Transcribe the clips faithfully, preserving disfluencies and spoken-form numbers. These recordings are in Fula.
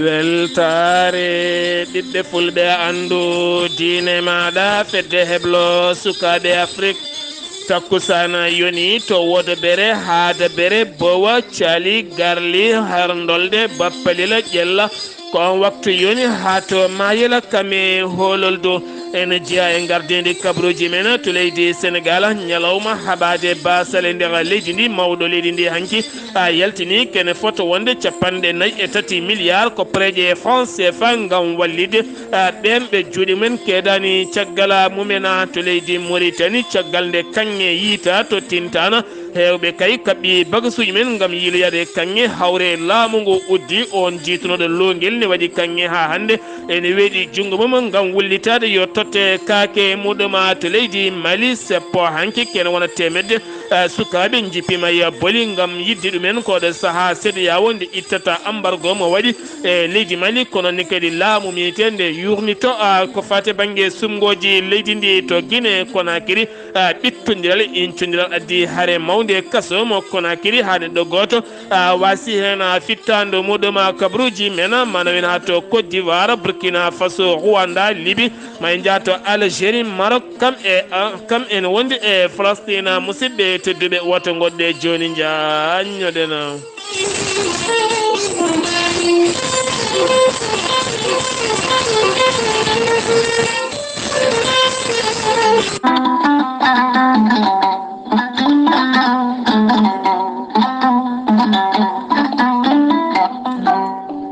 Weltaare ɓiɓɓe fulɓe, anndu diine maaɗa, fedde heblo sukaaɓe Afrik. Takkusaan yoni to Wodobere, Haadabere, Bowa, Cali, Garli, Harndolde, Bappalila, Ƴella. Ko on waktu yoni haa to Mayela, Kame, Hoololdu. Ene jeyaa e ngardiindi kabaruuji men to leydi Senegaal. Ñalawma haɓaade baasale nder leydi ndi, mawɗo leydi ndi hanki a yaltini kene foto wonde capanɗe nayi e tati miliyaar ko pereeje franc C F A ngam wallitde, ah, ɓeen ɓe juuɗe mumen keedaani caggal mumen, ah, to leydi Mauritanie, caggal nde kaŋŋe yiytaa to Tintana. Heewɓe kay kaɓɓi bagasuuji men ngam yiiloyaade kaŋŋe. Hawre laamu ngu uddi oon jiytunooɗo loongel ne waɗi kaŋŋe haa hannde. Ene weeɗi junngo mum ngam wullitaade yo totte kaake muɗum to leydi Mali. Seppo hanki kene wona teemedde, eh, sukaaɓe njippiima e boli ngam yiɗde ɗumen. Ko ɗo sahaa C E D E A O nde ittata ambargo mo waɗi e leydi Mali, kono ni kadi laamu militeer nde yurnito, ah, ko faati bannge suɓngooji leydi ndi to Guinée Conakry. Ah, ɓittondiral e incondiral addi hare mawnde e kaso mo Conakry haa neɗɗo gooto, ah, waasi heen, ah, fittaandu muɗum, ah, kabaruuji men, ah, mana wena to Côte d'Ivoire, Burkina Faso, Rwanda, Libye, ma en njah to Algérie, Maroc, kam e, ah, kam ene wondi e Palestine. Musidɓe tedduɓe, woto ngoɗɗe jooni njaññoɗen.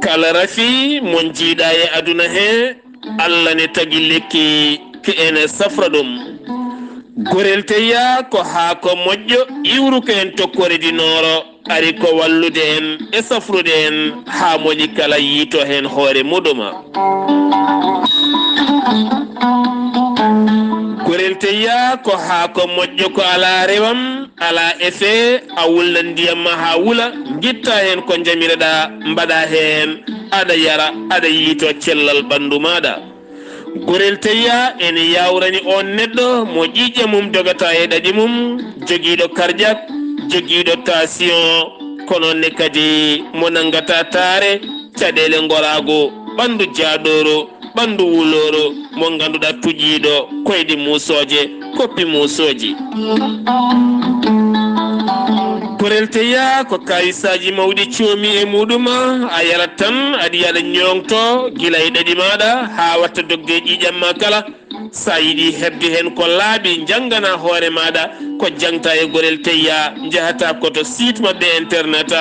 Kala rafi mo njiiɗa e aduna he, Allah ne tagi lekki ki ene safra ɗum. Gorel teyya ko haako moƴƴo iwruko en tokkoore di nooro, ari ko wallude en e safrude en haa moni kala yiito heen hoore muɗuma. Gorel teyya ko haako moƴƴo ko alaa rewam, alaa effet, a wulnan ndiyam ma haa wula, ngitta heen ko njamireɗaa, mbaɗa heen, aɗa yara, aɗa yiito cellal ɓanndu maaɗa. Gorel teyya ene yawrani on neɗɗo mo ƴiiƴam mum dogata e ɗaɗi mum, jogiiɗo cardiaque, jogiiɗo tension, ko noon ne kadi mo nanngata taare, caɗeele ngoraagu, ɓanndu jaaɗooru, ɓanndu wulooro, mo ngannduɗaa tuƴiiɗo koyɗe muusooje, koppi muusooji. Gorel teyya ko kawisaaji mawɗi coomi e muɗum, a yarat tan, aɗa yiya aɗa ñoŋto gila e ɗaɗi maaɗa haa watta dogde e ƴiiƴam ma kala. Sa yiɗi heɓde heen ko laaɓi, njanngana hoore maaɗa ko jaŋta e gorel teyya, njahata ko to site maɓɓe internet,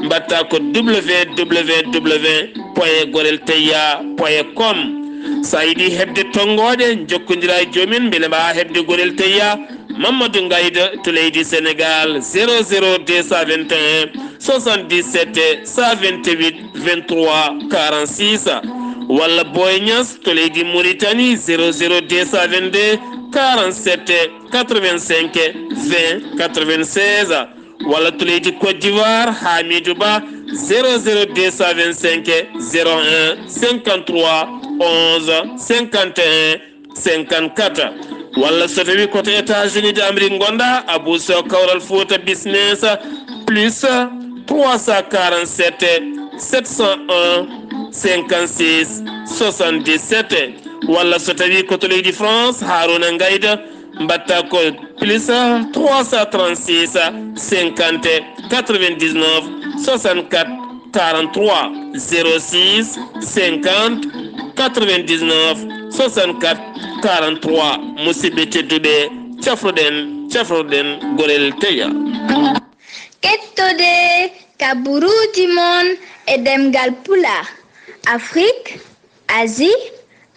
mbaɗta ko W W W point gorel teyya point com. Sa yiɗi heɓde tonngooɗe, njokkondira e joomin mbele mbaawa heɓde gorel teyya. Mamadou Ngayda to leydi Sénégal, zéro zéro deux cent vingt et un, soixante-dix-sept, cent vingt-huit, vingt-trois, quarante-six. Walla Boy Niass to leydi Mauritanie, zéro zéro deux cent vingt-deux, quarante-sept, quatre-vingt-cinq, vingt, quatre-vingt-seize. Walla to leydi Côte d'Ivoire, Hamidou Ba, zéro zéro deux cent vingt-cinq, zéro un, cinquante-trois, onze, cinquante et un, cinquante-quatre. Walla so tawi ko to États-Unis d'Amérique ngonɗa, Abou Sow, Kawral Fouta Business, plus trois cent quarante-sept, sept cent un, cinquante-six, soixante-dix-sept. Walla so tawi ko to leydi France, Harouna Ngayda, mbaɗta ko plus trois cent trente-six, cinquante, quatre-vingt-dix-neuf, soixante-quatre, quarante-trois, zéro six, cinquante, quatre-vingt-dix-neuf, soixante-quatre, quarante-trois. Musidɓe tedduɓe, cafroɗen, cafroɗen gorel teyya. Kettude kabaruuji mon e ɗemngal Pulaar, Afrik, Asie,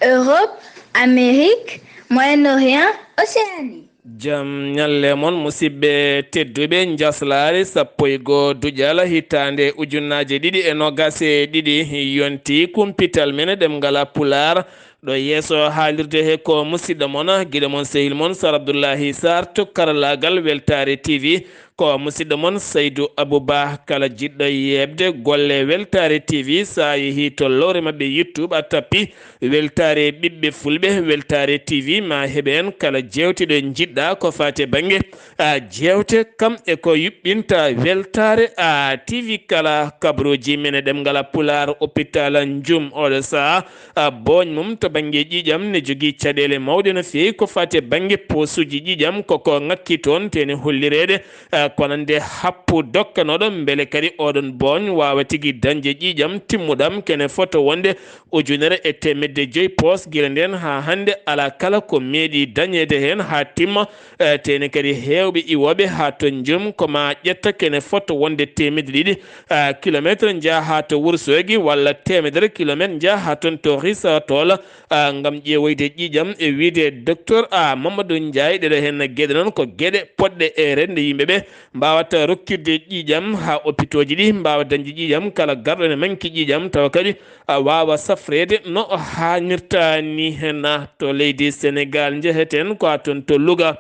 Europe, Amérique, Moyen-Orient, Océanie. Jam ñalle mon, musidɓe tedduɓe. Njaslaare sappo e goo duƴal hitaande ujunnaaje ɗiɗi e noogaas e ɗiɗi yonti kumpital men ɗemngal Pulaar. Ɗo yeeso haalirde he ko musidɗo mon, giɗo mon, sehil mon, Sar Abdullahi Sarr to karallaagal Weltaare T V. Ko musidɗo mon Saydu Abuba. Kala jiɗɗo yeeɓde golle Weltaare T V, so a yehii to lowre maɓɓe YouTube, a tappi Weltaare Ɓiɓɓe Fulɓe, Weltaare T V, ma heɓe en kala jeewte ɗe njiɗɗa ko faati e bannge, a, jeewte kam e ko yuɓɓinta Weltaare, a, T V. Kala kabaruuji men e ɗemngal Pulaar, opitaal Njum oɗo sahaa, a, booñ mum to bannge ƴiiƴam ne jogii caɗeele mawɗe no feewi ko faati e bannge poosuuji ƴiiƴam, koko ŋakki toon, te ne hollireede, a, ko nande happu dokkanooɗo, mbele kadi oɗon booñ waawa tigi dañde ƴiiƴam timmuɗam, kene foto wonde ujunere e teemedde joyi poos. Gila ndeen haa hannde, alaa kala ko meeɗi dañeede heen haa timma, e, te ne kadi heewɓe iwooɓe haa to Njum ko ma ƴetta kene foto wonde teemedde ɗiɗi, a, kilomeetre njaha haa to Wursogi, walla teemedere kilomeetre njaha haa toon to Risatol, a, ngam ƴeewoyde ƴiiƴam, e wiyde Docteur, a, Mamadou Ndiaye. Ɗeɗo heen geɗe noon ko geɗe poɗɗe e reende yimɓe ɓe mbaawata rokkirde ƴiiƴam haa opitooji ɗi mbaawa dañde ƴiiƴam. Kala garɗo ene manki ƴiiƴam tawa kadi a waawa safreede no haanirta ni. Heen to leydi Senegaal njeheten ko haa toon to Louga.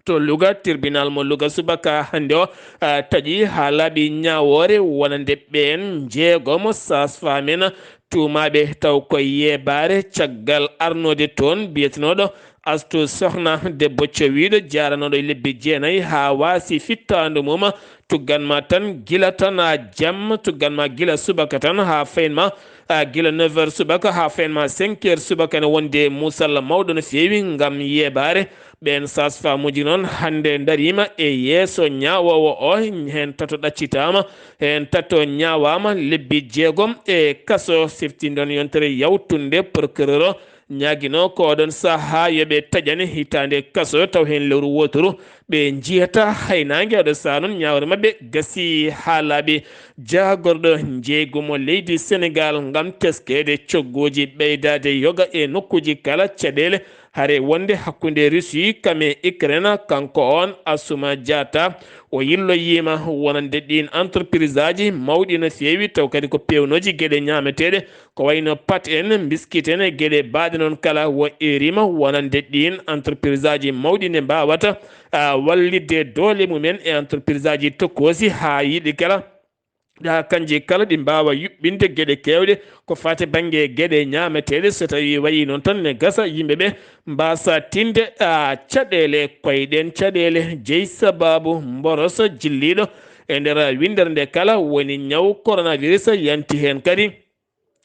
To Louga, tribunal mo Louga subaka hannde o, a, taƴi haa laaɓi ñaawoore wonande ɓeen njeegomo sage-femme en tuumaaɓe taw ko yeebaare caggal arnoode toon biyetenooɗo Astu Sohna debbo cowiiɗo jaaranooɗo lebbi jeenayi haa waasi fittaandu mum. Tuggan ma tan gila tan a jam, tuggan ma gila subaka tan haa fayin ma, a, gila neuf heures subaka haa fayin ma cinq heures subaka, ne wonde muusal mawɗo no feewi ngam yeebaare. Ɓeen sage-femme uji noon hannde ndariima e yeeso ñaawoowo o, heen tato ɗaccitaama, heen tato ñaawaama lebbi jeegom e kaso. Sifti ndon yontere yawtunde, procureur o ñaaginoo ko oɗon sahaa yo ɓe taƴane hitaande kaso, taw heen lewru wooturu ɓe njiyata haynaange. Oɗo sahaa noon ñaawre maɓɓe gasi haa laaɓi. Jaagorɗo njeeygu mo leydi Senegaal ngam teskeede cogguuji, ɓeydaade yoga e nokkuuji kala caɗeele, hare wonde hakkunde Russie kam e Ukraine, kanko oon Assouma Diatta, o yilloyiima wonande ɗiin entreprise aji mawɗi no feewi, taw kadi ko peewnooji geɗe ñaameteeɗe, ko wayno pâte en, biscuit en e geɗe baaɗe noon kala, o eeriima wonande ɗiin entreprise aji mawɗi ne mbaawata, a, wallitde doole mumen e entreprise aji tokosi haa yiɗi kala. Haa kanji kala ɗi mbaawa yuɓɓinde geɗe keewɗe ko faati bannge geɗe ñaameteeɗe. So tawii wayii noon tan, ne gasa yimɓe ɓe mbaasa tinde, a, caɗeele. Koye ɗeen caɗeele jeyi sabaabu mboroso jilliiɗo e nder winndere nde kala woni ñaw coronavirus, yanti heen kadi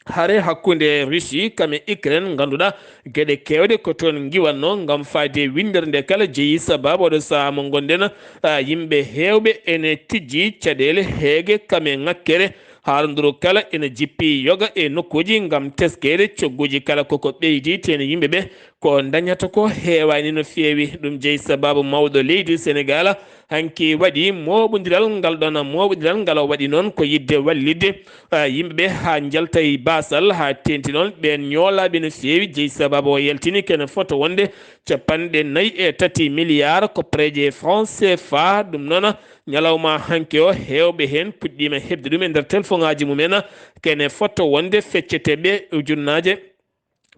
hare hakkunde Russie kam e Ukraine, ngannduɗaa geɗe keewɗe ko toon ngiwatnoo ngam faayde winndere nde kala jeyi sabaabu. Oɗo sahaa mo ngonɗen, a, yimɓe heewɓe ene tijji caɗeele heege kam e ŋakkere, haaronduru kala ene jippi yoga e nokkuuji ngam teskeede cogguuji kala koko ɓeydi, te ne yimɓe ɓe ko ndañata ko heewaani no feewi. Ɗum jeyi sabaabu mawɗo leydi Senegaal, hanki waɗi mooɓondiral ngal ɗon. Mooɓondiral ngal o waɗi noon ko yiɗde wallitde, a, yimɓe ɓe haa njalta e baasal, haa teeŋti noon ɓeen ñoolaaɓe no feewi. Jeyi sabaabu o yaltini kene foto wonde capanɗe nayi e tati miliyaar koppareeje franc C F A. Ɗum noon, ñalawma hanki o, heewɓe heen puɗɗiima heɓde ɗum e nder telefoŋaaji mumen, kene foto wonde feccete ɓe ujunnaaje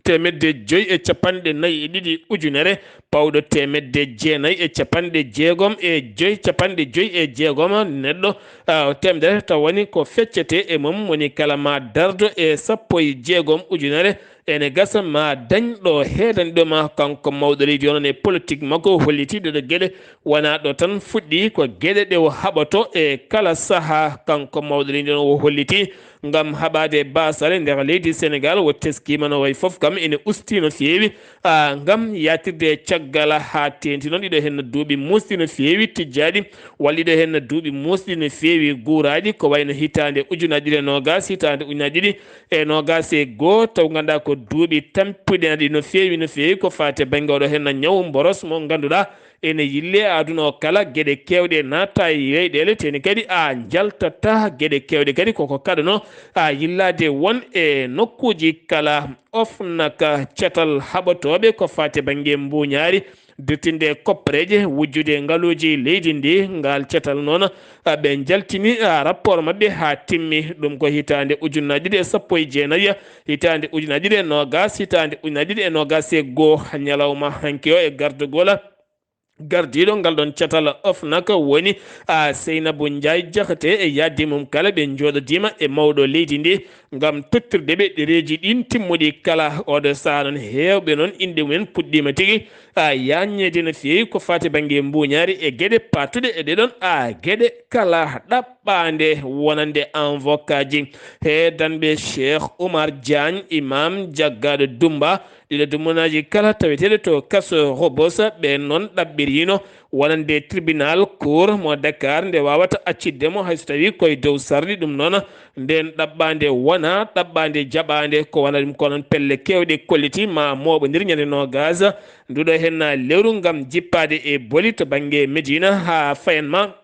teemedde joyi e capanɗe nayi e ɗiɗi ujunere, pawɗo teemedde jeenayi e capanɗe jeegom e joyi, capanɗe joyi e jeegom neɗɗo, a, teemedere taw woni ko feccete e mum, woni kala ma dardo e sappo e jeegom ujunere, ene gasa ma dañ ɗo heedani ɗo ma. Kanko mawɗo leydi o noon e politique makko o holliti ɗeɗo geɗe wonaa ɗo tan fuɗɗi, ko geɗe ɗe o haɓoto e kala sahaa. Kanko mawɗo leydi o noon o holliti ngam haɓaade baasal e nder leydi Senegaal, o teskiima no wayi fof kam ene usti no feewi, a, ngam yaatirde e caggal haa teeŋti noon ɗiɗo heen duuɓi muusɗi no feewi tijjaaɗi, walla ɗiɗo heen duuɓi muusɗi no feewi guuraaɗi, ko wayno hitaande ujunaaji ɗiɗi e noogaas, hitaande ujunaaji ɗiɗi e noogaas e goo, taw ngannduɗaa ko duuɓi tampuɗi no feewi, no feewi ko faati e bannge oɗo heen ñaw mboros mo ngannduɗaa ene yille aduna o kala, geɗe keewɗe naata e leyɗeele, te ne kadi a njaltata geɗe keewɗe kadi koko kaɗano a yillaade won e nokkuuji kala. OFNAC, catal haɓotooɓe ko faati e bannge mbuuñaari, dirtinde koppareeje, wujjude ngaluuji leydi ndi, ngal catal noon, a, ɓe njaltini, a, rapport maɓɓe haa timmi. Ɗum ko hitaande ujunnaji ɗiɗi e sappo e jeenayi, hitaande ujunnaji ɗiɗi e noogaas, hitaande ujunnaji ɗiɗi e noogaas e goo, ñalawma hanki o e gardagol Gardiiɗo ngal ɗon catal OFNAC woni a Seynabou Ndiaye Diakhaté e yaajde mum kala ɓe njooɗodiima e mawɗo leydi ndi ngam tottirde ɓe ɗereeji ɗin timmuɗi kala. Oɗo sahaa noon heewɓe noon inɗe mumen puɗɗiima tigi a yaajneede no feewi ko faati bannge mbuuñaari e geɗe paatuɗe e ɗeɗon a geɗe kala. Ɗaɓɓaande wonande envokaaji heedanɓe Cheikh Oumar Diagne, imam jaggaaɗo Dumba, ɗiɗo dummunaaji kala taweteeɗo to kaso Rebos, ɓeen noon ɗaɓɓiriino wonande tribunal cour mo Dakar nde waawata accidde mo hay so tawii koye dow sarɗi. Ɗum noon, ndeen ɗaɓɓaande wonaa ɗaɓɓaande jaɓaande, ko wona ɗum ko noon pelle keewɗe kollitii ma mooɓondir ñande noogas nduɗo heen lewru ngam jippaade e boli to bannge Medina haa fayan ma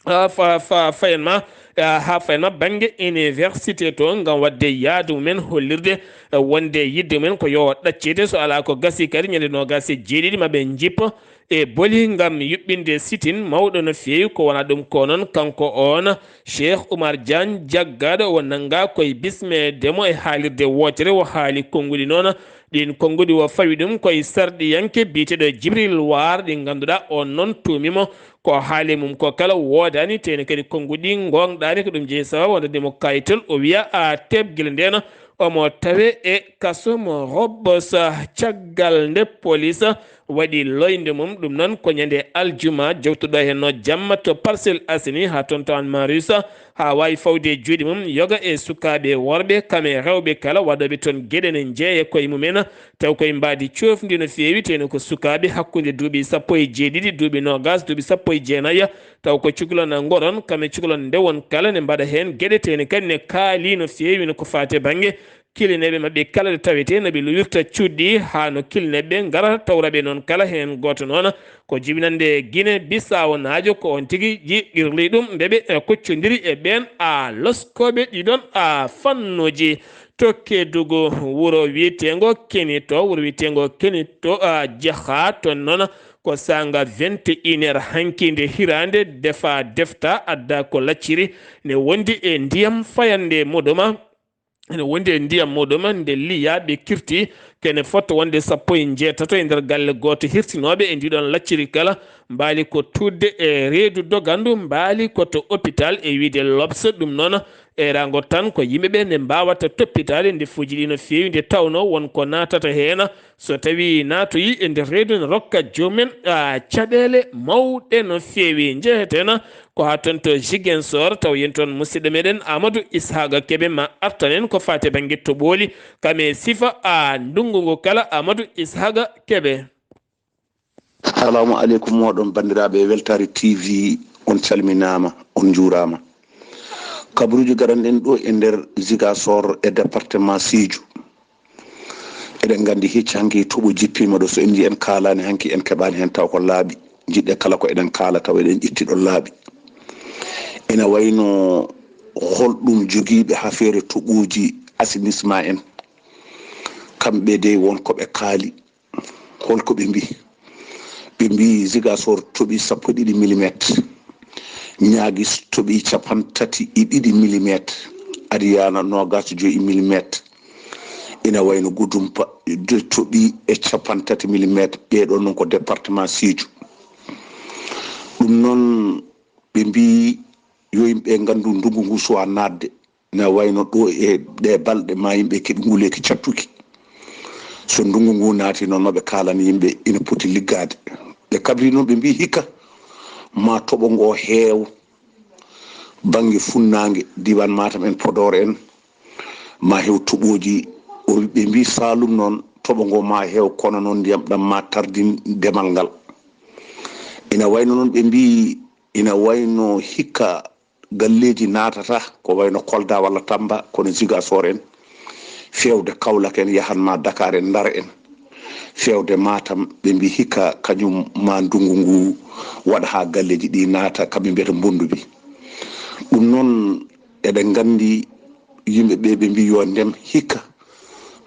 haa fa- fa- fayan ma haa fayan ma bannge université to ngam waɗde yaadu mumen hollirde wonde yiɗde mumen ko yo ɗaccite, so alaa ko gasi kadi ñande noogas e jeeɗiɗi ma ɓe njippo e boli ngam yuɓɓinde sitin mawɗo no feewi. Ko wona ɗum ko noon kanko oon Cheikh Oumar Diagne jaggaaɗo o nanngaa koye bismeede mo e haalirde wootere o haali konnguɗi noon. Ɗiin konnguɗi o fawi ɗum koye sarɗiyanke biyeteeɗo Jibril Waar ɗi ngannduɗaa oon noon tuumi mo ko haali mum ko kala woodaani, teyno kadi konnguɗi ngoongɗaani. Ko ɗum jeyi sababu wonde mo kayitol o wiya a teeb gila ndeen omo tawe e kaso mo Rebos. Caggal nde polis waɗi loynde mum, ɗum noon ko ñande aljuma jowtuɗo heen no jamma to Parcelles Assainies haa toon to Hann Marius, haa waawi fawde e juuɗe mum yoga e sukaaɓe worɓe kam e rewɓe kala waɗooɓe toon geɗe ne njeeya koye mumen. Taw koye mbaadi coofndi no feewi, teyno ko sukaaɓe hakkunde duuɓi sappo e jeeɗiɗi, duuɓi noogas, duuɓi sappo e jeenayi, taw ko cukalon ngoɗon, kam e cukalon ndewon kala ne mbaɗa heen geɗe, teyno kadi ne kaali no feewi no ko faati e bannge kilineeɓe maɓɓe kala ɗo tawetee no ɓe luwirta cuuɗi haa no kilineeɓe ɓe ngarata tawra ɓe noon kala heen gooto noon ko jibinannde Gine Bisaawo naajo, ko oon tigi jiɓirli ɗum nde ɓe koccondiri e ɓeen a loskooɓe ɗiɗon a fannuuji. To Kedugu, wuro wiyeteengo Kenito, wuro wiyeteengo Kenito a jaha toon noon ko saanga vingt et une heures hanki nde hiraande defa defta adda ko lacciri ne wondi e ndiyam fayande muɗuma. Ene wondi e ndiyam muɗum nde liya ɓe kirti kene fotta wonde sappo e njeetato e nder galle gooto hirsinooɓe e ndiɗon lacciri kala mbaali ko tuudde e reedu dogandu mbaali ko to hôpital e wiide L'Obs. Ɗum noon eeraango tan ko yimɓe ɓe nde mbaawata toppitaade ndefuuji ɗi no feewi nde tawnoo won ko naatata heen. So tawii naatoyii e nder reedu ne rokka joomum en a caɗeele mawɗe no feewi. Njeheten ko haa toon to Ziguinchor taw yen toon musidɗo meɗen Amadou Ishaga Kebe ma artan en ko faati e bannge toɓooli kam e sifa a ndunngu ngu kala Amadou Ishaga Kebe. Salaamu aleykum mooɗon banndiraaɓe e Weltaare T V, on calminaama, on njuuraama. Kabaruuji garanɗen ɗo e nder Ziguinchor e département Sédhiou. Eɗen nganndi hecci hanki toɓo jippiima ɗo, so en njii en kaalaani hanki en keɓaani heen taw ko laaɓi. Njiɗɗe kala ko eɗen kaala taw eɗen ƴetti ɗo laaɓi. Ina wayno holɗum jogiiɓe hafeere toɓooji assainissement en, kamɓe dey won ko ɓe kaali. Holko ɓe mbii? Ɓe mbii Zigasor toɓi sappo e ɗiɗi millimetre, Ñaagis toɓi capan tati e ɗiɗi millimetre, Adiyaana noogas e joyi millimetre. Ina wayno Gudumpa de toɓi e capan tati millimetre. Ɓeeɗo noon ko département Sédhiou. Ɗum noon ɓe mbii yo yimɓe nganndu ndungu ngu suwaa naatde. Ina wayno ɗo e ɗe balɗe ma yimɓe keɓi nguleeki cattuki. So ndunngu ngu naati noon, no ɓe kaalani yimɓe ina poti liggaade. Ɓe kabri noon ɓe mbii hikka ma toɓo ngo heew bannge funnaange, diiwaan Matam en, Podor en, ma heew toɓooji. O ɓe mbii Saalum noon toɓo ngo ma heew kono noon ndiyam ɗam ma tardin demal ngal. Ina wayno noon ɓe mbii ina wayno hikka galleeji naatata ko wayno Kolda walla Tamba kono Zigasor en, feewde Kaolack en, yahan ma Dakar en, Ndar en, feewde Matam, ɓe mbii hikka kañum ma ndunngu ngu waɗa haa galleeji ɗi naata, kamɓe mbiyata mbonndu bi. Ɗum noon eɗen nganndi yimɓe ɓe ɓe mbii yo ndem hikka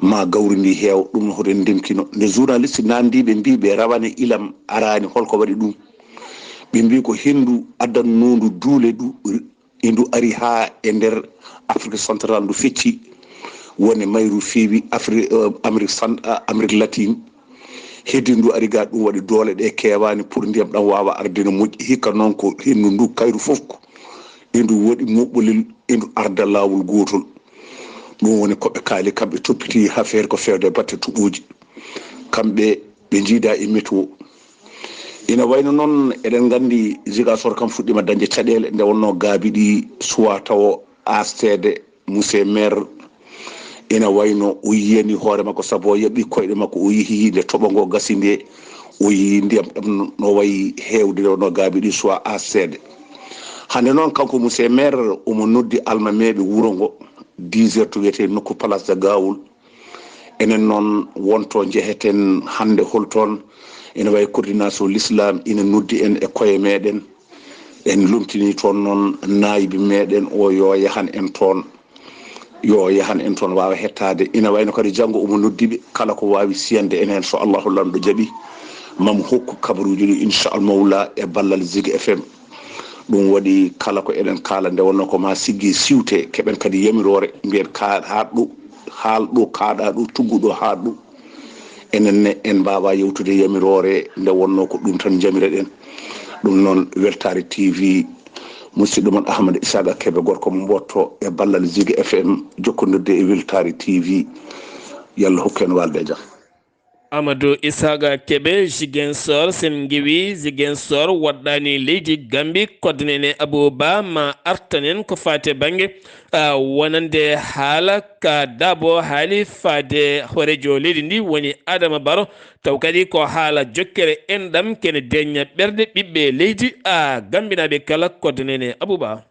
ma gawri ndi heew. Ɗum no hoɗen ndemkino nde journaliste naamndiiɓe mbii ɓe rawane ilam araani holko waɗi ɗum. Ɓe mbii ko henndu addannoondu duule ɗu e ndu ari haa e nder Afrique centrale ndu fecci wone mayru feewi Afri Amérique Cent Amérique latine. Heddi ndu ari ga ɗum waɗi doole ɗe keewaani pour ndiyam ɗam waawa arde no moƴƴi. Hikka noon ko henndu ndu kayru fof ko e ndu woɗi muɓɓolel e ndu arda laawol gootol. Ɗum woni ko ɓe kaali kamɓe toppiti affaire ko feewde batte tuɓuuji. Kamɓe ɓe njiida e météo. Ina wayno noon eɗen nganndi Ziguinchor kam fuɗɗima dañde caɗeele nde wonno gaabi ɗi suwa tawo aasteede. Monsieur maire ina wayno o yiyani hoore makko sabu o yaɓi koyɗe makko o yehi nde toɓo ngo gasi nde o yi ndiyam ɗam no wayi heewde no gaabi ɗi suwa aasteede. Hannde noon kanko monsieur maire omo noddi almameeɓe wuro ngo dix heures to wiyetee nokku place de Gawul. Enen noon wonto njeheten hannde holtoon ina wayi coordination l'islam ina noddi en e koye meɗen. En lomtini toon noon naayibi meɗen o yo yahan en toon. Yo yahan en toon waawa hettaade. Ina wayno kadi janngo omo noddiɓe kala ko waawi siyande en heen so Allahu Lanɗo jaɓi. Mam hokku kabaruuji ɗi inchallah mawla e ballal Zig F M. Ɗum waɗi kala ko eɗen kaala nde wonno ko ma siggi siwte keɓen kadi yamiroore mbiyen ka haɗɗo haalɗo kaaɗa ɗo tugguɗo haaɗɗo. Enen ne en mbaawa yewtude yamiroore nde wonno ko ɗum tan njamireɗen. Ɗum noon Weltaare T V, musidɗo mon Ahmad Isaga Kebe gorko mo Mbotto e ballal Zig F M jokkondirde e Weltaare T V. Yalla hokku en walde e jam. Amadou Isaga Kebe, Ziguinchor, sen ngewi Ziguinchor waɗɗani leydi Gambi, koddanene Abou Ba ma artanen ko fate bannge, ah, wonande haala ka Dabo haali faade hoorejo leydi ndi woni Adama Baro, taw kadi ko haala jokkere enɗam kene deñña ɓerɗe ɓiɓɓe leydi, a Gambinaaɓe kala koddanene Abou Ba.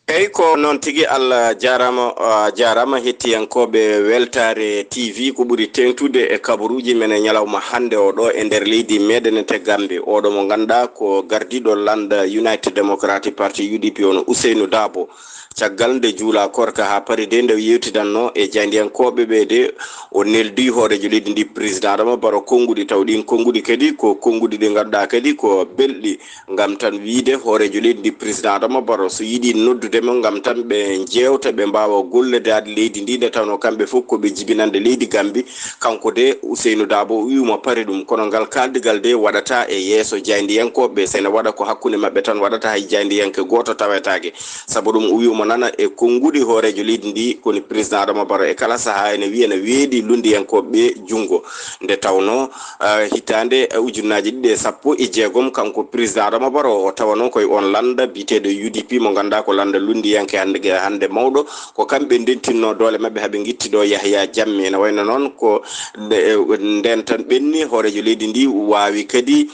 Eyi, ko noon tigi, Allah jaaraama, a jaaraama hettiyankooɓe Weltaare T V. Ko ɓuri teeŋtude e kabaruuji men e ñalawma hannde o ɗo e nder leydi meɗen te Gambie. Oɗo mo ngannduɗaa ko gardiiɗo lannda United Democratic Party, U D P, ono Ousseynou Dabo. Caggal nde juulaa koorka haa paari de, nde o yeewtidanno e jaayndiyankooɓe ɓe de, o neldi hooreejo leydi ndi, Président Adama Barrow, konnguɗi, taw ɗiin konnguɗi kadi ko konnguɗi ɗi ngannduɗaa kadi ko belɗi. Ngam tan wiyde hooreejo leydi ndi, Président Adama Barrow, so yiɗi noddude mo ngam tan ɓe njeewta, ɓe mbaawa gollodaade leydi ndi, nde tawnoo kamɓe fof ko ɓe jibinande leydi Gambi. Kanko de, Ousseynou Dabo, o wii mo pari ɗum, kono ngal kaaldigal de waɗataa e yeeso jaayndiyankooɓe ɓe, so ene waɗa ko hakkunde maɓɓe tan waɗata, hay jaayndiyanke gooto tawetaake. Sabu ɗum, o wii mo nana e konnguɗi hooreejo leydi ndi, koni Président Adama Barrow e kala sahaa ene wiya ene weeɗi lunndiyankooɓe ɓe junngo. Nde tawnoo, ah, hitaande, ah, ujunnaaji ɗiɗi e sappo e jeegom, kanko Président Adama Barrow o tawanoo koye oon lannda biyeteeɗo U D P mo ngannduɗaa ko lannda lunndiyanke hannde, hannde mawɗo. Ko kamɓe ndentinnoo doole maɓɓe haa ɓe ngitti ɗo Yahya Jammeh. Ene wayno noon ko nde-, nden tan ɓenni hooreejo leydi ndi waawi kadi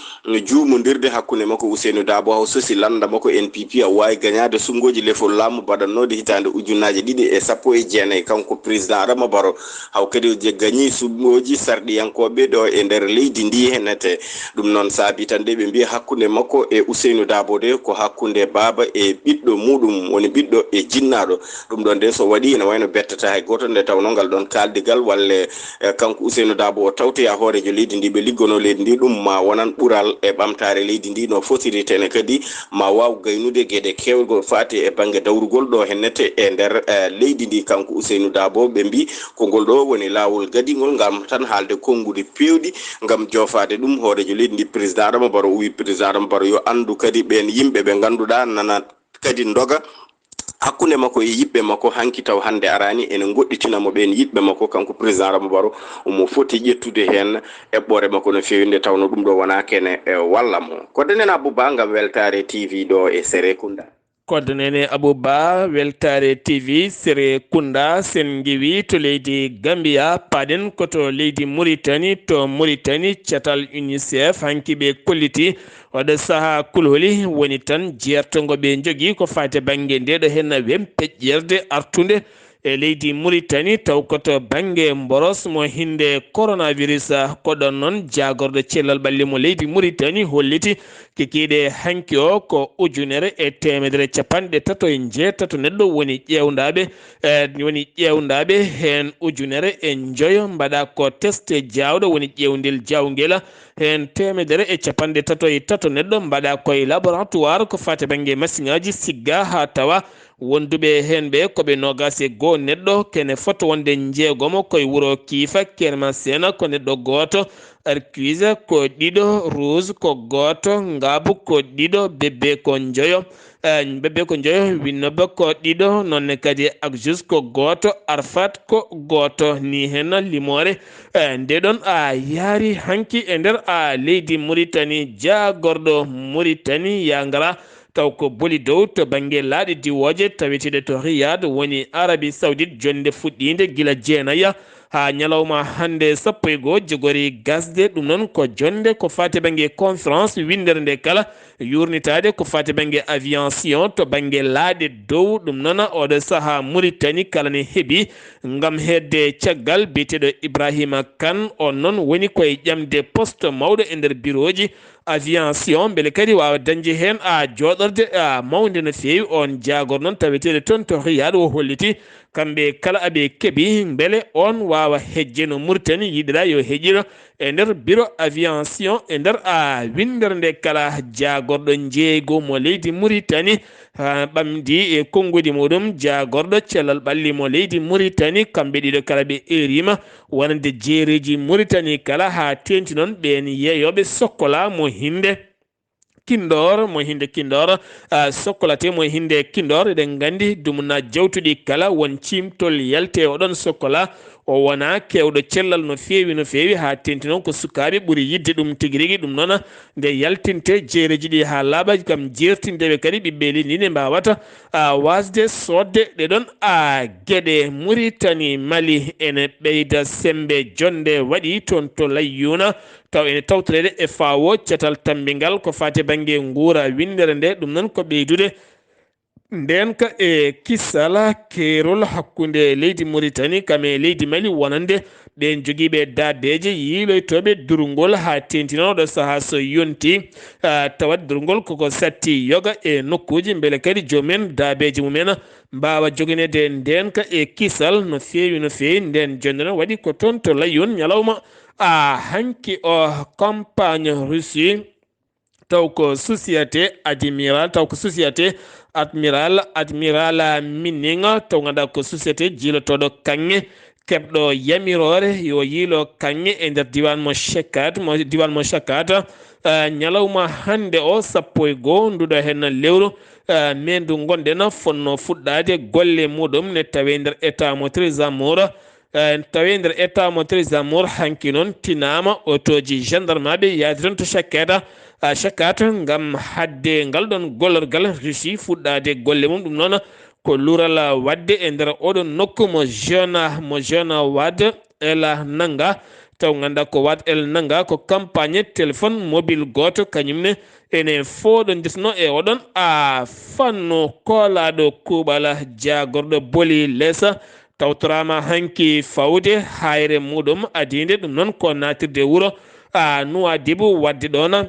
juumondirde hakkunde makko Ousseynou Dabo, haa o sosi lannda makko N P P, o waawi gañaade sunngooji lefol laamu baɗannooɗi hitaande ujunnaaji ɗiɗi e sappo e jeenayi. Kanko Président Adama Barrow, haa o kadi o je-, gañi sunngooji sarɗiyankooɓe ɗo e nder leydi ndi hennete. Ɗum noon saabi tan de ɓe mbiya hakkunde makko e Ousseynou Dabo de ko hakkunde baaba e ɓiɗɗo muɗum, woni ɓiɗɗo e jinnaaɗo. Ɗum ɗon de so waɗi ene wayno bettataa hay gooto, nde tawnoo ngal ɗon kaaldigal walle, eh, kanko Ousseynou Dabo o tawtoya hooreejo leydi ndi, ɓe liggonoo leydi ndi, ɗum ma wonan ɓural e ɓamtaare leydi ndi no fotiri, tene kadi ma waaw gaynude geɗe keewɗe ko faati e bannge dawrugol ɗo hennete e nder, eh, leydi ndi. Kanko Ousseynou Dabo ɓe mbi ko ngol ɗo woni laawol gadingol ngam tan haalde konnguɗi peewɗi ngam joofaade ɗum hooreejo leydi ndi, Président Adama Barrow. O wi Président Adama Barrow yo anndu kadi ɓeen yimɓe ɓe ngannduɗaa nana kadi ndoga hakkunde makko e yiɓɓe makko, hanki taw hannde araani ene ngoɗɗitina mo ɓeen yiɓɓe makko. Kanko Président Adama Barrow omo foti ƴettude heen eɓɓoore makko no feewi, nde tawnoo ɗum ɗo wonaa kene, e, walla mo. Ko Denen Abou Ba ngam Weltaare T V ɗo e Serekunda. Ko Denen Abou Ba, Weltaare T V, Serekunda. Sen ngewi to leydi Gambia, paaɗen ko to leydi Mauritanie, to Mauritanie, catal UNICEF hanki ɓe kolliti oɗo sahaa kulhuli woni tan jeerto ngo ɓe njogii ko faati bannge nde ɗo henna wem peƴƴerde artunde e leydi Mauritanie, taw ko to bannge mboros mo hinde coronavirus. Ko ɗon noon jaagorɗo cellal ɓalli mo leydi Mauritanie holliti kikiiɗe hanki o ko ujunere e teemedere capanɗe tato e njeetato neɗɗo woni ƴeewndaaɓe, eh, woni ƴeewndaaɓe, heen ujunere e njoyo mbaɗa ko test jaawɗo woni ƴeewndel jaawngel, heen teemedere e capanɗe tato e tato neɗɗo mbaɗa koye laboratoire ko faati bannge masiŋaaji sigga haa tawa wonduɓe heen ɓe ko ɓe noogaas e goo neɗɗo, kene fota wonde njeegomo koye wuro Kiifa, Kermaseena ko neɗɗo gooto, Arquise ko ɗiɗo, Rouge ko gooto, Ngaabu ko ɗiɗo, Bébé ko njoyo, eh, Bébé ko njoyo, Winnoba ko ɗiɗo, noon ne kadi Axus ko gooto, Arfat ko gooto. Ni heen limoore, eh, nde ɗon a yaari hanki e nder a leydi Muritani, jaagorɗo Muritani yangara. Taw ko boli dow to bannge laaɗe diwooje taweteeɗe to Riyad, woni Arabie Saoudite, jonnde fuɗɗiinde gila jeenaya haa ñalawma hannde sappo e goo, jogori gasde. Ɗum noon ko jonnde ko faati bannge conférence winndere nde kala, yuurnitaade ko faati bannge aviation to bannge laaɗe dow. Ɗum noon oɗo sahaa Muritani kala ne heɓi ngam heedde caggal biyeteeɗo Ibrahima Kane. On noon woni koye ƴamde poste mawɗo e nder birooji aviation, mbele kadi waawa dañde heen a jooɗorde a mawnde no feewi. On jaagor noon taweteeɗo toon to Riyad o holliti kamɓe kala aɓe keɓi mbele on waawa hejje no Muritani yiɗira yo heƴiro e nder biro aviation e nder a winndere nde kala. Jaagorɗo njeeygu mo leydi Muritani, ha, ɓamdi e konnguɗi muɗum, jaagorɗo cellal ɓalli mo leydi Muritani, kamɓe ɗiɗo kala ɓe eerima wonande jeereeji Muritani kala, haa teeŋti noon ɓeen yeeyooɓe sokkola mo hinnde Kindoor, mo hinnde Kindoor, ah, sokkolate mo hinnde Kindoor. Eɗen nganndi dumna jawtuɗi kala won ciimtol yalte oɗon sokkola. O wona keewɗo cellal no feewi, no feewi, haa teeŋti noon ko sukaaɓe ɓuri yiɗde ɗum tigi rigi. Ɗum noon nde yaltinte jeereeji ɗi haa laaɓa, ngam jeertinde ɓe kadi ɓiɓɓe leydi ndi ne mbaawata, ah, waasde soodde ɗe ɗon, ah, geɗe. Muritani, Mali ene ɓeyda semmbe, jonnde waɗi toon to Layyuuna, taw ene tawtoreede e F A O, catal tammbingal ko faati bannge nguura winndere nde. Ɗum noon ko ɓeydude ndeenka e kisal keerol hakkunde leydi Muritani kam e leydi Mali, wonande ɓeen jogiiɓe daabeeje yiiloytooɓe durngol haa teeŋti noon oɗo sahaa so yonti, ah, tawat durngol koko satti yoga e nokkuuji, mbele kadi joomum en daabeeje mum en mbaawa jogineede ndeenka e kisal no feewi, no feewi. Ndeen jonnde noon waɗi ko toon to Layyuun ñalawma, ah, hanki o. Campagne Russie, taw ko société Admiral, taw ko société Admiral, Admiral Mining, taw ngannduɗaa ko société jiilotooɗo kaŋŋe, keɓɗo yamiroore yo yiilo kaŋŋe e nder diiwaan mo Shakkat, mo, diiwaan mo Shakkat, eh, ñalawma hannde o, sappo e goo nduɗo heen lewru, eh, mee ndu ngonɗen, fotnoo fuɗɗaade golle muɗum ne tawee nder état mo Trésor, eh, tawee nder état mo Trésor. Hanki noon tinaama otooji gendarmeɓe yaadi toon to Shakkat, ah, Shakkat ngam haɗde ngal ɗoon gollorgal Russie fuɗɗaade golle mum. Ɗum noon ko luural waɗde e nder oɗo nokku mo Jeune, mo Jeune Wad El Nanga. Taw ngannduɗaa ko Wad El Nanga ko campagne téléphone mobile gooto, kañum ne ene fooɗondirnoo e oɗon a fannu koolaaɗo kuuɓal jaagorɗo boli lesa. Tawtoraama hanki fawde hayre muɗum adiinde, ɗum noon ko naatirde wuro, a, Nuwaadibu, waɗde ɗoon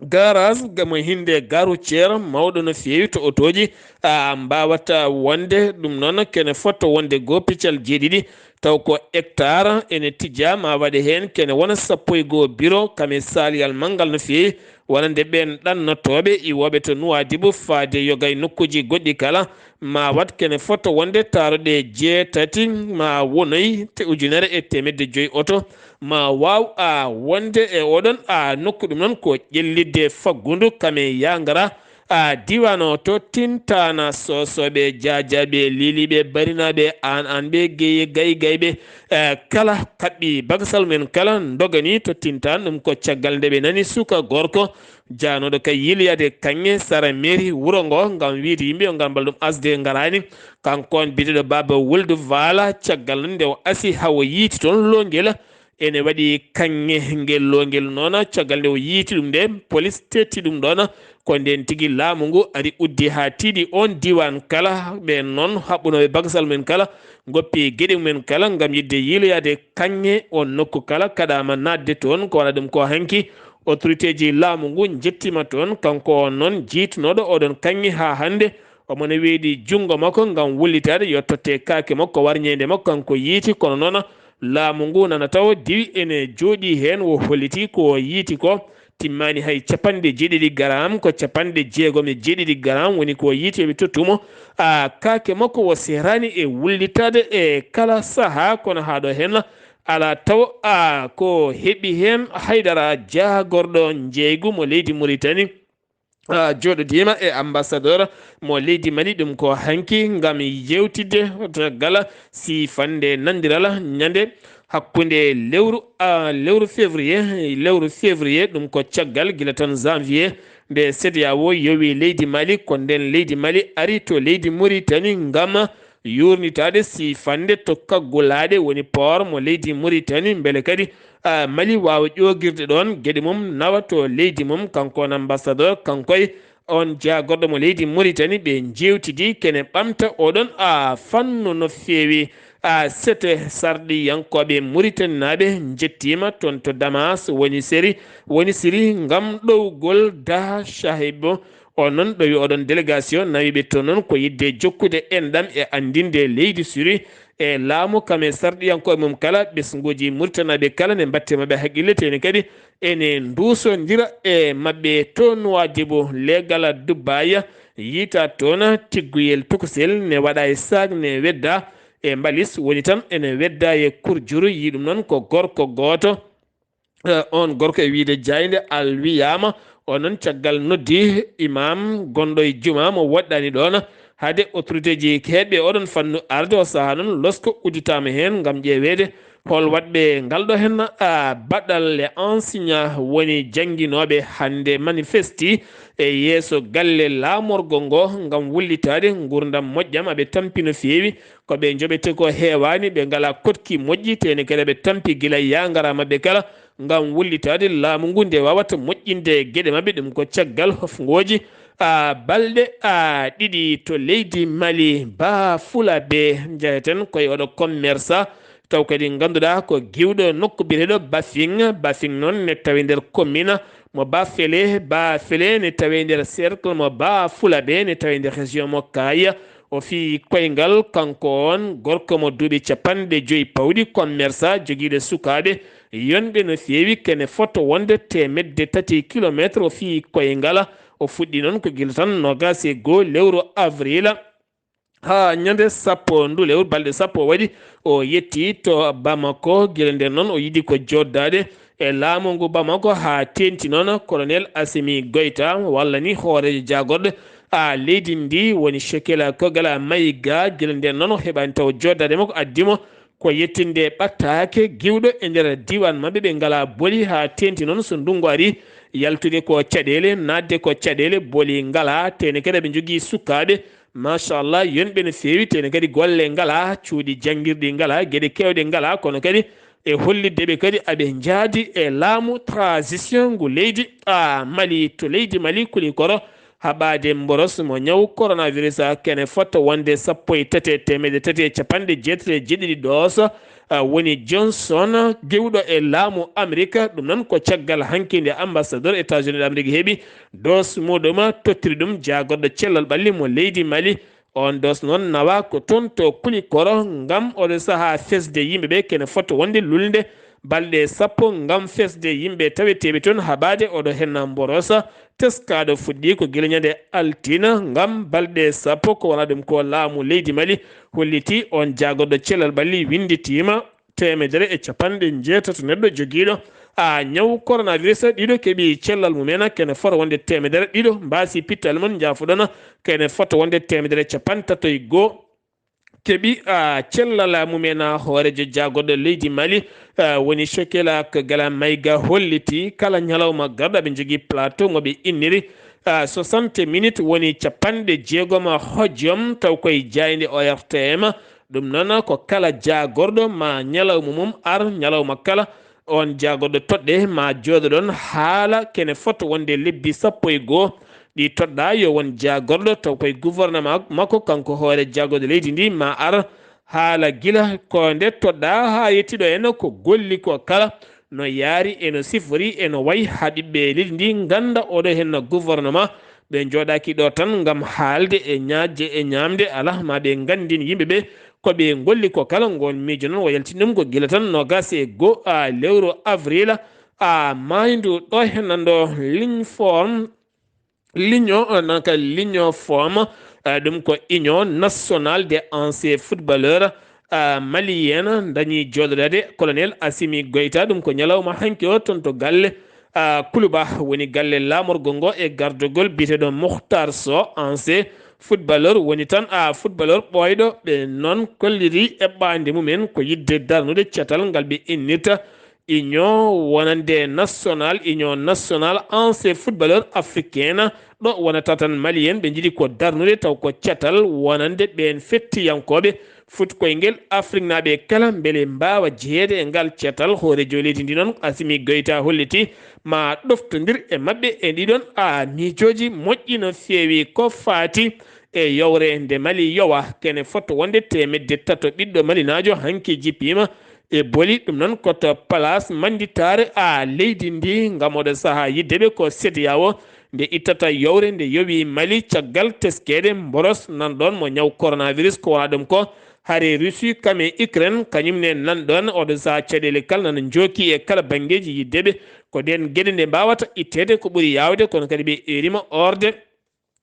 garage mo hinnde gare routière mawɗo no feewi to otooji, a, mbaawata wonde. Ɗum noon kene fotto wonde goo piccal jeeɗiɗi, taw ko hectare ene tijjaa, ma waɗe heen kene wona sappo e goo biro, kam e saaliyal manngal no feewi, wonande ɓeen ɗannotooɓe iwooɓe to Nuwaadibu faade yoga e nokkuuji goɗɗi kala, ma waɗ kene fotto wonde taaroɗe jeetati, ma wonoy te ujunere e teemedde joy oto, ma waaw a wonde e oɗon a nokku. Ɗum noon ko ƴellitde faggundu kam e yangara, a, diiwaan o to Tintana, Soosooɓe, Jaajaaɓe, Liiliiɓe, Barinaaɓe, Aan Aanɓe, Geye, Gay Gayɓe, e, kala kaɓɓi bagasal mum en kala ndoganii to Tintana. Ɗum ko caggal nde ɓe nani suka gorko jaanooɗo ka yiiloyaade kaŋŋe sara mairie wuro ngo ngam wiyde yimɓe yo ngar mbal ɗum asde ngaraani. Kanko on biyeteeɗo Baaba Wuldu Vaala, caggal nde o asi haa o yiiti toon loongel ene waɗi kaŋŋe, ngel loongel noon, caggal nde o yiiti ɗum nde, polis tetti ɗum ɗoon. Ko ndeen tigi laamu ngu ari uddi haa tiiɗi oon diiwaan kala. Ɓeen noon haɓɓunooɓe bagasal mum en kala ngoppi geɗe mum en kala ngam yiɗde yiiloyaade kaŋŋe oon nokku kala, kaɗaama naatde toon. Ko wona ɗum ko hanki autoritéji laamu ngu njettiima toon. Kanko on noon jiitunooɗo oɗon kaŋŋe haa hannde, omo ne weeɗi junngo makko ngam wullitaade yo totte kaake makko warñeende makko kanko yiiti. Kono noon laamu ngu nana tawo diwi ene jooɗii heen, o holliti ko o yiiti ko timmaani hay capanɗe jeeɗiɗi garam, ko capanɗe jeegom e jeeɗiɗi garam woni ko o yiiti, eɓe tottumo. A, kaake makko o seeraani e wullitaade e kala sahaa, kono haa ɗo heen Alaa taw, a, ko heɓi heen haydara jaagorɗo njeeygu mo leydi Muritani, a, jooɗodiima e ambassadeur mo leydi Mali. Ɗum ko hanki ngam yewtidde caggal sifande nandiral ñande hakkunde lewru, a, lewru février, lewru février, ɗum ko caggal gila toon janvier nde CEDEAO yowi leydi Mali, ko nden leydi Mali ari to leydi Muritani ngam yuurnitaade sifande to Kaggulaaɗe, woni port mo leydi Muritani, mbele kadi, a, Mali waawa ƴoogirde ɗoon geɗe mum, nawa to leydi mum. Kanko on ambassadeur, kanko e on jaagorɗo mo leydi Muritani, ɓe njeewtidi kene ɓamta oɗon, a, fannu no feewi. A, sete sarɗiyankooɓe Muritaninaaɓe njettiima toon to Damas, woni seri, woni Siri, ngam ɗowgol Da Shahib. O noon ɗowi oɗon délégation nawi ɓe toon noon ko yidde jokkude enɗam e anndinde leydi Siri e laamu kam e sarɗiyankooɓe mum kala, ɓesnguuji Muritaninaaɓe kala ne mbatte maɓɓe haqqille, tene kadi ene nduusondira e maɓɓe to Nuwaadibu, leegal Dubaaya, yiita toon tigguyel tokosel ne waɗa e saak ne wedda e mbalis, woni tan ene wedda e kurjuru. Yii ɗum noon ko gorko gooto. Eh, on gorko e wiyde Jaaynde Alwiyaama, o noon caggal noddi imam gonɗo e juma mo woɗɗani ɗoon, hade autorité ji heeɗɓe oɗon fannu arde, o sahaa noon losko udditaama heen ngam ƴeeweede hol waɗɓe ngal ɗo heen, a, baɗal, les enseignants woni jannginooɓe hannde manifesti e yeeso galle laamorgo ngo ngam wullitaade nguurndam moƴƴam. Aɓe tampi no feewi, ko ɓe njoɓete ko heewaani, ɓe ngalaa koɗki moƴƴi, tene kadi ɓe tampi gila yaangara maɓɓe kala ngam wullitaade laamu ngu nde waawata moƴƴinde geɗe maɓɓe. Ɗum ko caggal hofngooji, a, balɗe, a, ɗiɗi to leydi Mali. Ba Fula be njaheten koye oɗo commerça, taw kadi ngannduɗaa ko giwɗo nokku biyeteeɗo Bafing. Bafing noon ne tawi nder commune mo Bafele. Bafele ne tawi nder cercle mo Ba Fula be, ne tawi nder région mo Kaya. O fii koyngal, kanko on gorko mo duuɓi capanɗe joyi pawɗi, commerça jogiiɗo sukaaɓe yonɓe no feewi, kene foto wonde teemedde tati kilometre. O fii koyngal, o fuɗɗi noon ko gila tan noogaas e goo lewru avril haa ñande sappo ndu lewru, balɗe sappo waɗi, o yetti to Bamako. Gila nden noon o yiɗi ko joddaade e laamu ngu Bamako, haa teenti noon Colonel Assimi Goïta, walla ni hooreejo jaagorɗe, a, leydi ndi, woni Shekela Kogala Maïga. Gila nden noon o heɓaani taw joddaade makko, addi mo ko yettinde ɓattaake giwɗo e nder diiwaan maɓɓe. Ɓe ngalaa boli haa teenti noon so ndunngu ari yaltude ko caɗeele, naatde ko caɗeele, boli ngalaa, tene kadi aɓe njogii sukaaɓe, machallah, yonɓe no feewi, tene kadi golle ngalaa, cuuɗi janngirɗi ngalaa, geɗe keewɗe ngalaa, kono kadi e hollitde ɓe kadi aɓe njaadi e laamu transition ngu leydi, a, Mali. To leydi Mali, kuli koro haɓaade mboros mo ñaw coronavirus, a, kene fota wonde sappo e tati e teemedde tati e capanɗe jeetati e jeeɗiɗi dose, a, woni Johnson, giwɗo e laamu Amerika. Ɗum noon ko caggal hanki nde ambassadeur États-Unis d'Amérique heɓi dose muɗum, tottiri ɗum jaagorɗo cellal ɓalli mo leydi Mali. On dose noon nawa ko toon to Kulikoro ngam oɗo sahaa fesde yimɓe ɓe, kene fota wonde lulnde balɗe sappo ngam fesde yimɓe taweteeɓe toon haɓaade oɗo henna mborosa. Teskaaɗo fuɗɗi ko gila ñande altina ngam balɗe sappo, ko wona ɗum ko laamu leydi Mali holliti. On jaagorɗo cellal ɓalli winnditiima teemedere e capanɗe njeetato neɗɗo jogiiɗo, a, ñaw coronavirus. Ɗiɗo keɓi cellal mumen, kene fota wonde teemedere. Ɗiɗo mbaasi pittal mum, njaafoɗon, kene fota wonde teemedere capanɗe tato e goo keɓi, a, cellal mumen. Hooreejo jaagorɗo leydi Mali, a, woni Shekela Kogala Maïga holliti kala ñalawma garɗo aɓe njogii plateau mo ɓe inniri, a, soixante minutes, woni capanɗe jeegom hojom, taw koye jaaynde O R T M. Ɗum noon ko kala jaagorɗo ma ñalawma mum ar ñalawma kala, on jaagorɗo toɗɗe ma jooɗoɗon haala kene fota wonde lebbi sappo e goo ɗi toɗɗa. Yo won jaagorɗo taw koye gouvernement makko, kanko hoore jaagorɗo leydi ndi, ma ar haala gila ko nde toɗɗa haa yettiɗo en ko golli ko kala no yaari e no sifori e no wayi haa ɓiɓɓe leydi ndi ngannda oɗo henna gouvernement. Ɓe njooɗaaki ɗo tan ngam haalde e ñaajde e ñaamde, alaa, ma ɓe nganndin yimɓe ɓe ko ɓe ngolli ko kala. Ngoon miijo noon o yaltini ɗum ko gila tan noogaas e goo, a, lewru avril, a, maaydu ɗo henna ɗo ligne forme, l'union, eh, non, ka l'union forme, eh, ɗum ko Union Nationale des Anciens Footballeurs, ah, Mali en dañi jooɗodaade colonel Assimi Goïta. Ɗum ko ñalawma hanki o toon to galle, ah, Kuluba, woni galle laamorgo ngo e gardogol biyeteeɗo Mukhtar Sow, ancien footballeur, woni tan, ah, footballeur ɓooyɗo. Ɓe noon kolliri eɓɓaande mumen ko yiɗde darnude catal ngal ɓe innirta Union wonande national, Union national ancien footballeur africain, ɗo wonata tan Mali en, ɓe njiɗi ko darnude taw ko catal wonande ɓeen fettiyankooɓe fut koyngel Afriknaaɓe kala, mbele mbaawa jeyeede e ngal catal. Hooreejo leydi ndi noon, Assimi Goïta, holliti ma ɗoftondir e maɓɓe e ɗiɗon, a, miijooji moƴƴi no feewi ko faati e yowre nde Mali yowa, kene fotto wonde teemedde tato ɓiɗɗo malinaajo hanki jippiima e boli. Ɗum noon ko to place mannditaare, a, leydi ndi, ngam oɗo sahaa yidde ɓe ko CEDEAO nde ittata yowre nde yowi Mali caggal teskeede mboros nan ɗoon mo ñaw coronavirus. Ko wona ɗum ko, hari Russie kam e Ukraine, kañum ne nan ɗoon oɗo sahaa caɗeele kala nana njooki e kala banngeeji yidde ɓe. Ko ɗeen geɗe nde mbaawata itteede ko ɓuri yaawde, kono kadi ɓe eerima orde,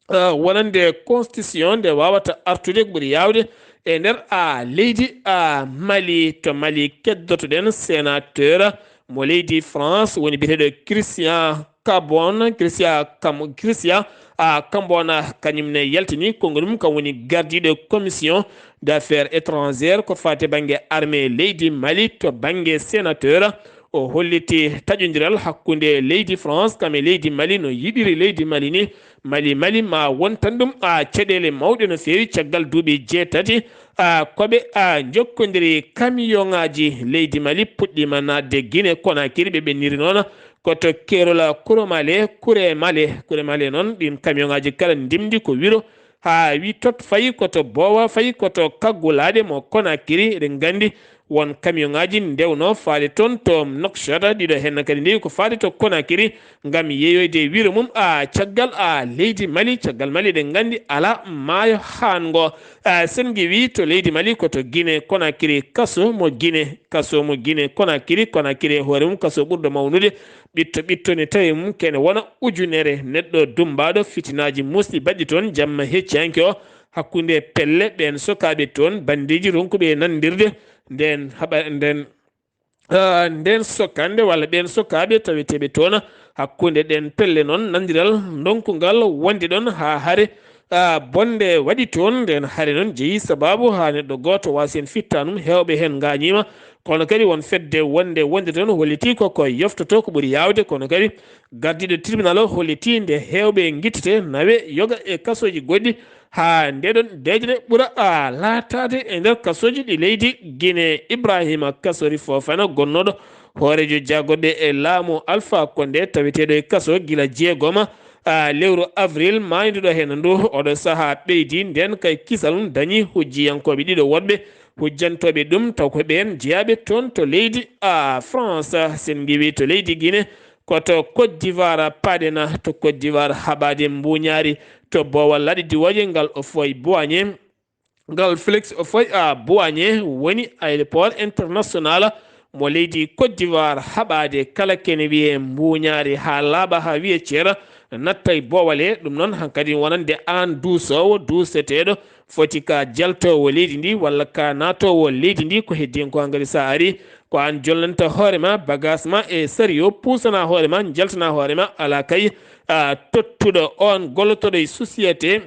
ah, wonande constitution nde waawata artude ko ɓuri yaawde e nder, ah, leydi, ah, Mali. To Mali keddotoɗen sénateur mo leydi France woni biyeteeɗo Christian Carbon, Christian Cam-, Christian, ah, Cambona, kañum ne yaltini konngu mum, kam woni gardiiɗo commission d'affaires étrangères ko faati bannge armée leydi Mali. To bannge sénateur, o holliti taƴondiral hakkunde leydi France kam e leydi Mali no yiɗiri leydi Mali ni. Mali, Mali ma won tan ɗum, a, caɗeele mawɗe no feewi caggal duuɓi jeetati, a, ko ɓe, a, njokkondiri. Camion ŋaaji leydi Mali puɗɗiima naatde Guinée Conakry, ɓe ɓenniri noon ko to keerol Kuremale, Kuremale, Kuremale noon. Ɗiin camion ŋaaji kala ndimndi ko wiro haa wi tot, fayi ko to Boowa, fayi ko to Kaggulaaɗe mo Conakry. Eɗen nganndi won camion ŋaaji ndewno faade toon to Nouakchott, ɗiɗo heen kadi ndewi ko faade to Conakry ngam yeeyoyde wiro mum, a, caggal, a, leydi Mali. Caggal Mali eɗen nganndi alaa maayo haango. A, sen ngiwii to leydi Mali ko to Guinée Conakry, kaso mo Guinée, kaso mo Guinée Conakry, Conakry e hoore mum kaso ɓurɗo mawnude. Ɓitto ɓitto ne tawi mum kene wona ujunere neɗɗo dummbaaɗo, fitinaaji muusɗi baɗɗi toon jamma hecciyanke o hakkunde pelle ɓeen sokaaɓe toon, banndeeji ronkuɓe e nanndirde ndeen haɓa-, ndeen, ah, ndeen sokannde walla ɓeen sokaaɓe taweteeɓe toon. Hakkunde ɗeen pelle noon, nanndiral ndonkungal wonde ɗoon haa hare, ah, bonde waɗi toon. Ndeen hare noon jeyi sabaabu haa neɗɗo gooto waasi heen fittanum, heewɓe heen ngaañiima. Kono kadi won fedde wonde, wonde toon holliti ko ko yoftoto ko ɓuri yaawde, kono kadi gardiiɗo tribunal o holliti nde heewɓe ngittete, nawe, yoga e kasooji goɗɗi, haa ndeɗon deeƴre ɓura, a, laataade e nder kasooji ɗi leydi Guinée. Ibrahima Kasori Fofana, gonnooɗo hooreejo jaagorɗe e laamu Alpha Condé, taweteeɗo e kaso gila jeegoma, a, lewru avril, maayduɗo heen ndu, oɗo sahaa ɓeydi ndeen kay kisal mum dañi hujjiyankooɓe ɗiɗo woɗɓe hujjantooɓe ɗum, taw ko ɓeen jeyaaɓe toon to leydi, a, France. Sen ngiwii to leydi Guinée, ko to Côte d'Ivoire paaɗen, to Côte d'Ivoire haɓaade mbuuñaari to boowal laaɗe diwooje ngal Houphouët-Boigny, ngal Félix Houphouët-Boigny woni aéroport international mo leydi Côte d'Ivoire haɓaade. Kala kene wiyee mbuuñaari haa laaɓa haa wiyee ceera natta e boowal he. Ɗum noon hankadi wonande aan duusoowo, duuseteeɗo, foti ka jaltoowo leydi ndi walla ka naatoowo leydi ndi, ko heddii ko hankadi so a arii ko aan jolnanta hoore ma, bagaas ma e sariyo, puusana hoore ma, njaltana hoore ma, alaa kay, a, tottuɗo oon gollotooɗo e société,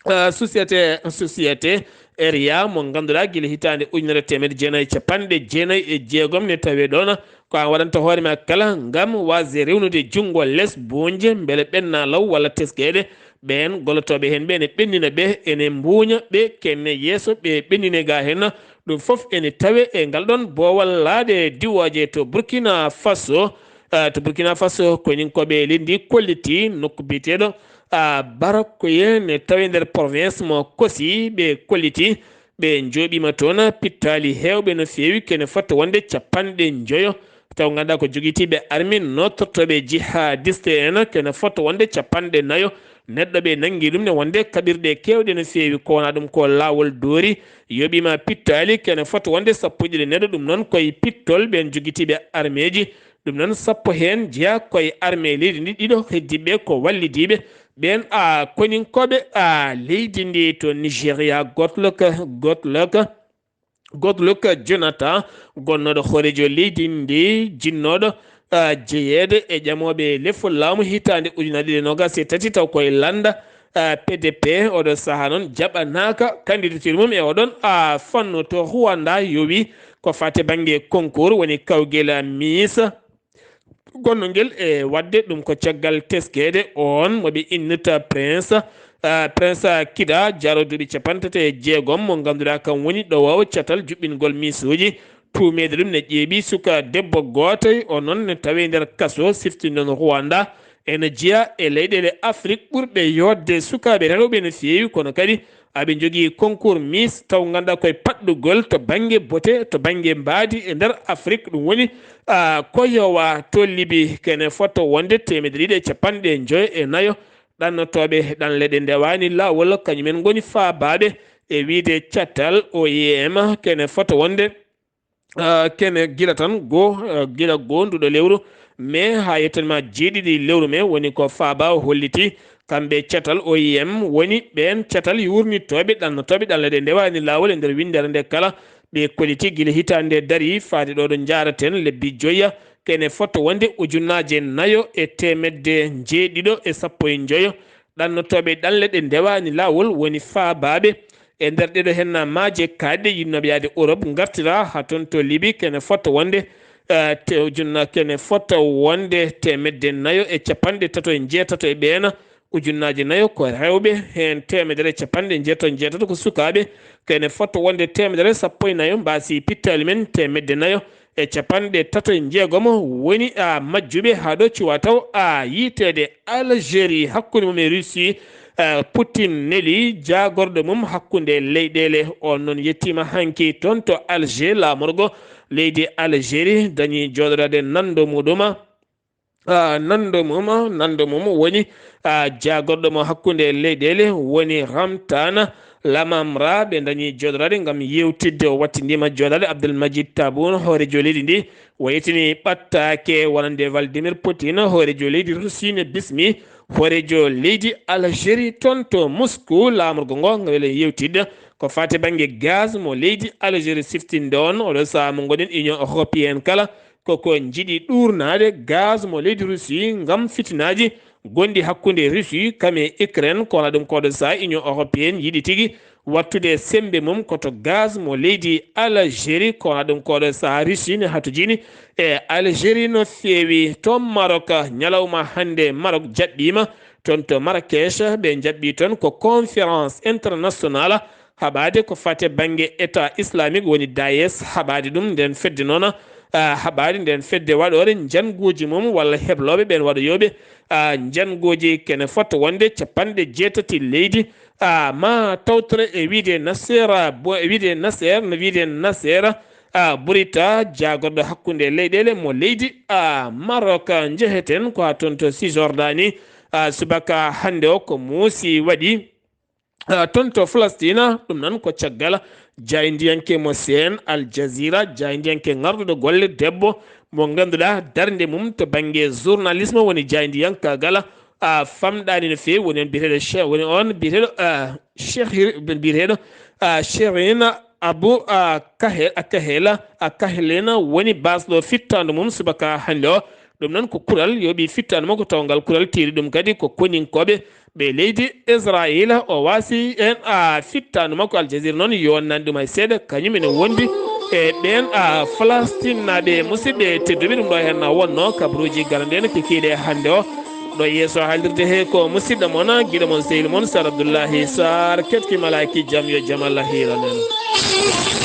a, société, société Eria mo ngannduɗaa gila hitaande ujunere teemedde jeenayi e capanɗe jeenayi e jeegom ne tawee ɗoon ko aan waɗanta hoore ma kala ngam waasde rewnude junngo les buuñe mbele ɓenna law walla teskeede. Ɓeen gollotooɓe heen ɓe ene ɓennina ɓe, ene mbuuña ɓe, kene yeeso ɓe ɓennine ga heen. Ɗum fof ene tawee e ngal ɗoon boowal laaɗe diwooje to Burkina Faso, a, to Burkina Faso, koñinkooɓe leydi ndi kolliti nokku biyeteeɗo, a, Barakoye ne tawee nder province mo Kosi. Ɓe kolliti ɓe njooɓiima toon pittaali heewɓe no feewi, kene fota wonde capanɗe njoyo, taw ngannduɗaa ko jogitiiɓe armi nootortooɓe jihadiste en, kene fota wonde capanɗe nayo neɗɗo ɓe nanngi ɗum ne wonde kaɓirɗe keewɗe no feewi, ko wona ɗum ko laawol doori, yoɓiima pittaali, kene fota wonde sappo e ɗiɗi neɗɗo, ɗum noon koye pittol ɓeen jogitiiɓe armeeji. Ɗum noon sappo heen jeyaa koye armee leydi ndi, ɗiɗo heddiiɓe ko wallidiiɓe. Ɓeen, a, koñinkooɓe, a, leydi ndi to Nigeria, Goodluck, Goodluck, Godluk Jonata, gonnooɗo hooreejo leydi ndi, jinnooɗo, ah, jeyeede e ƴamooɓe lefol laamu hitaande ujunere ɗiɗi e noogas e tati, taw koye lannda, ah, P D P, oɗo sahaa noon jaɓanaaka candidature mum e oɗon, ah, fannu to Rwanda, yowi ko faati bannge concours woni kawgel Miss. Gonnongel e waɗde ɗum ko caggal teskeede oon mo ɓe innirta Prince, ah, Prince Kida, jaro duuɓi capanɗe tati e jeegom, mo ngannduɗaa kam woni ɗowoowo catal juɓɓingol miisuuji. Tuumeede ɗum ne ƴeeɓi suka debbo gooto, o noon ne tawee nder kaso siftinɗo Rwanda. Ene jeyaa e leyɗeele Afrik ɓurɓe yooɗde sukaaɓe rewɓe no feewi, kono kadi aɓe njogii concours Miss taw ngannduɗaa koye paɗɗugol to bannge bote, to bannge mbaadi e nder Afrik. Ɗum woni, ah, ko yowaa to Libi, kene fota wonde teemedde ɗiɗi e capanɗe njoyo e nayo ɗannotooɓe ɗanle ɗe ndewaani laawol, kañumen ngoni faabaaɓe e wiyde catal O I M, kene fota wonde, ah, kene gila tan goo, ah, gila goo nduɗo lewru mai haa yettan ma jeeɗiɗi lewru mai, woni ko faabaa holliti kamɓe catal O I M woni ɓeen catal yuurnitooɓe ɗannotooɓe ɗanle ɗe ndewaani laawol e nder winndere nde kala. Ɓe kolliti gila hitaande dari faade ɗo ɗo njaaraten lebbi joya, kene fota wonde ujunnaaje nayo e teemedde njeeɗiɗo e sappo e njoyo ɗannotooɓe ɗanle ɗe ndewaani laawol, woni faabaaɓe e nder ɗeɗo henna maaje kaaɗɗe yiɗnooɓe yaade Europe, ngartira haa toon to Libi, kene fota wonde, eh, te-, ujunna-, kene fota wonde teemedde nayo e capanɗe tato e njeetato e ɓeena, ujunnaaje nayo ko rewɓe, heen teemedere e capanɗe njeetato e njeetato ko sukaaɓe, kene fota wonde teemedere sappo e nayo mbaasi pittaali men, teemedde nayo e capanɗe tato e jeegom woni, a, majjuɓe haa ɗo cuwa taw, a, yiiteede Algérie hakkunde mum e Russie, a, Poutine neli jaagorɗo mum hakkunde leyɗeele. On noon yettiima hanki toon to Alger, laamorgo leydi Algérie dañi jooɗoraade nanndo muɗum. Ah, nanndo mum, nanndo mum woni, ah, jaagorɗo mo hakkunde leyɗeele woni Ramtane Lamamra. Ɓe dañi jooɗoraade ngam yeewtidde. O wattindiima jooɗaade Abdel Majid Tabboune, hooreejo leydi ndi. O yetini ɓattaake wonande Vladimir Poutine, hooreejo leydi Russie, ne bismi hooreejo leydi Algérie toon to Moscou. Laamorgo ngo ngam wela yeewtidde ko faati bannge gaz mo leydi Algérie siftinde on. Oɗo sahaa mo ngoɗen Union Européenne kala koko njiɗi ɗuurnaade gaz mo leydi Russie ngam fitinaaji gonɗi hakkunde Russie kam e Ukraine. Ko wona ɗum koɗo sahaa Union Européenne yiɗi tigi wattude semmbe mum ko to gaz mo leydi Algérie. Ko wona ɗum koɗo sahaa Russie ne hatojini e Algérie no feewi. To Maroc, ñalawma hannde Maroc jaɓɓiima toon to Marrakech, ɓe jaɓɓi toon ko conférence internationale haɓaade ko faati bannge État islamique woni Daesh, haɓaade ɗum nden fedde noon, ah, haɓaade nden fedde waɗoore njannguuji mum walla heblooɓe ɓeen waɗoyooɓe, ah, njannguuji kene fota wonde capanɗe jeetati leydi, ah, ma tawtore e wiyde Nasser, ah, bo-, e wiyde Nasser, no wiyde Nasser, ah, Bourita, jaagorɗo hakkunde leyɗeele mo leydi, ah, Maroc. Njeheten ko haa toon to Cisjordanie, ah, subaka hannde o ko muusi waɗi. Ah, toon to Falastina, ɗum noon ko caggal jaayndiyanke mo C N N Al Jazeera, jaayndiyanke ŋarɗuɗo golle debbo mo ngannduɗaa darnde mum to bannge journalisme woni jaayndiyankaagal, ah, famɗaani no feewi, woni on biyeteeɗo Che-, woni on biyeteeɗo, ah, Chehir-, biyeteeɗo, ah, Shirin Abu, ah, Kahe-, ah, Kahela, ah, Kahelena woni baasɗo fittaandu mum subaka hannde o. Ɗum noon ko kural yoɓi fittaandu makko, taw ngal kural tiiri ɗum kadi ko koninkooɓe ɓe leydi Israayiila. O waasi en, a, fittaandu makko. Al Jazeera noon yowannani ɗum hay seeɗa, kañum ene wondi e ɓeen, a, Falastinnaaɓe. Musidɓe tedduɓe, ɗum ɗo heen wonnoo kabaruuji galanɗe en kikiiɗe hannde o. Ɗo yeeso haalirde he ko musidɗo mon, giɗo mon, sehil mon Sar Abdullahi Sar, ketki malaaki jam, yo jam Allah hiiran en.